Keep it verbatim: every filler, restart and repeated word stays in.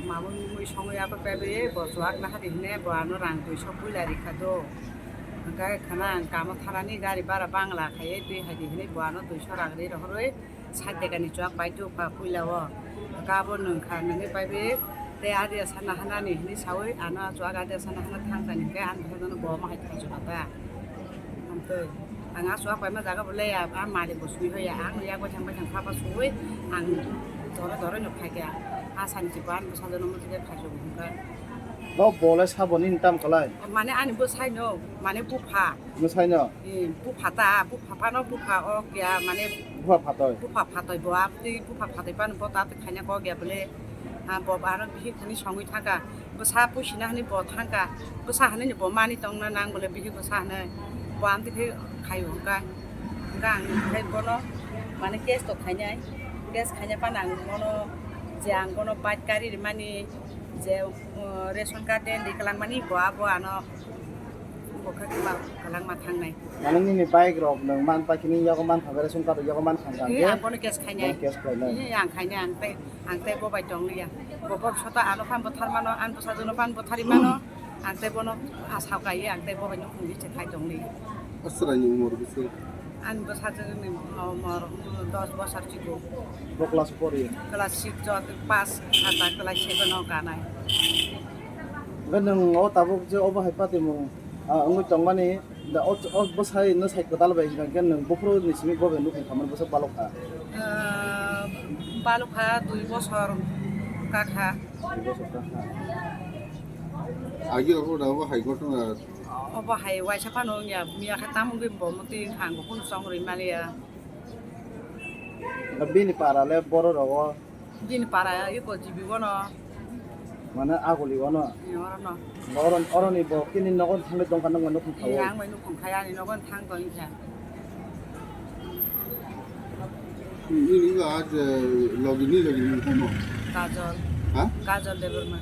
Mamung mui songwi abo pebwi bo chuak na hadi hine bo ano rang duiso puila rikha do. Hwnkhe khana ang kamo thanani gari bara bangla khaiwi twi hadi hine bo ano duiso rang ri rohorwi sat dekani chuak pai tu pha puila o. Hwnkhe abo nwng kha nwngwi paiwi tei adia sana hanani hini sawi ano chuak adia sana hana thang tani hwnkhe ang bono bo ma hai thang chuka ta. Amtwi ang a chuak paima jaga bo leya, a malik bo sui hoya, ang yak bai thang bai thang pha pha sui ang doro doro no phai kha. A sani si ban bwsa jono muti khe khai sui hwnkha. Bo bole sabo nini tam kalai? Mane ani bwsai no, mane bupha. Bwsai no? Eh, bupha ta, bupha phano bupha o kya, mane bupha phatoi. Bupha phatoi bo, abtwi bupha phatoi phano bo ta khaina kok ya bole. Ha, bo aro bihik hani songwi thangkha, bwsa puisina hani bo thangkha, bwsa hani bo mani tongna nang bole bihik bwsa hani bo amtwi khe khaio hwnkha. Hwnkha ang khai bono mane case to khainai, case khaina phano ang bono je ang bono bike gari rimani je, uh, ration card de di kwlangmani bo abo ano bo khe kwlangma thangnai. Mane nini bike rok nwng man paikhe nini yago man thangkha, ration card rok yago man thangkha. Eh, ang bono case khainai. Bono case khainai. Eh, ang khainai, ang tei Ang tei bo bai tong liya. Bo bok sota ano phan bwthar mano, ang bwsajwk no phan bwthari mano. Ang tei bono asa kaiye, ang tei bo bai nukhung di se khai tong liya. Aswraini umor bwswk? Ani bwsajwk ni umor dos bosor chikung. Bo class four ya? Class six jot pass khata class seven o kanai. Hwnkhe nwng o tabuk je obo hai patimung, ah, wngwi tongmani, Da o, o bwsai no sai kwtal bai hwnkha khe nwng buphuru ni simi bo bai nukhung khamani bwswk balok kha? Ah, balok kha dui bosor ka kha. Dui bosor ka kha. Agi obo da obo hai ghotona? Obo hai waisa phano wngya, miya khe tamo wngwi bo mwtwi wngkha, ang bo kunu chong rwi maliya. Da bini para le borok rogo? Bini para iko jibi bono. Mane aguli bono. Ni orono. Oron, oroni bo kini nogon thangwi tongkha nang mano khum Eh, khawo. Ang bai nukhung khai ani nogon thang tong kha. Ini ga aaj, eh, logini logini kono. Kajol. Ha? Kajol Debbarma.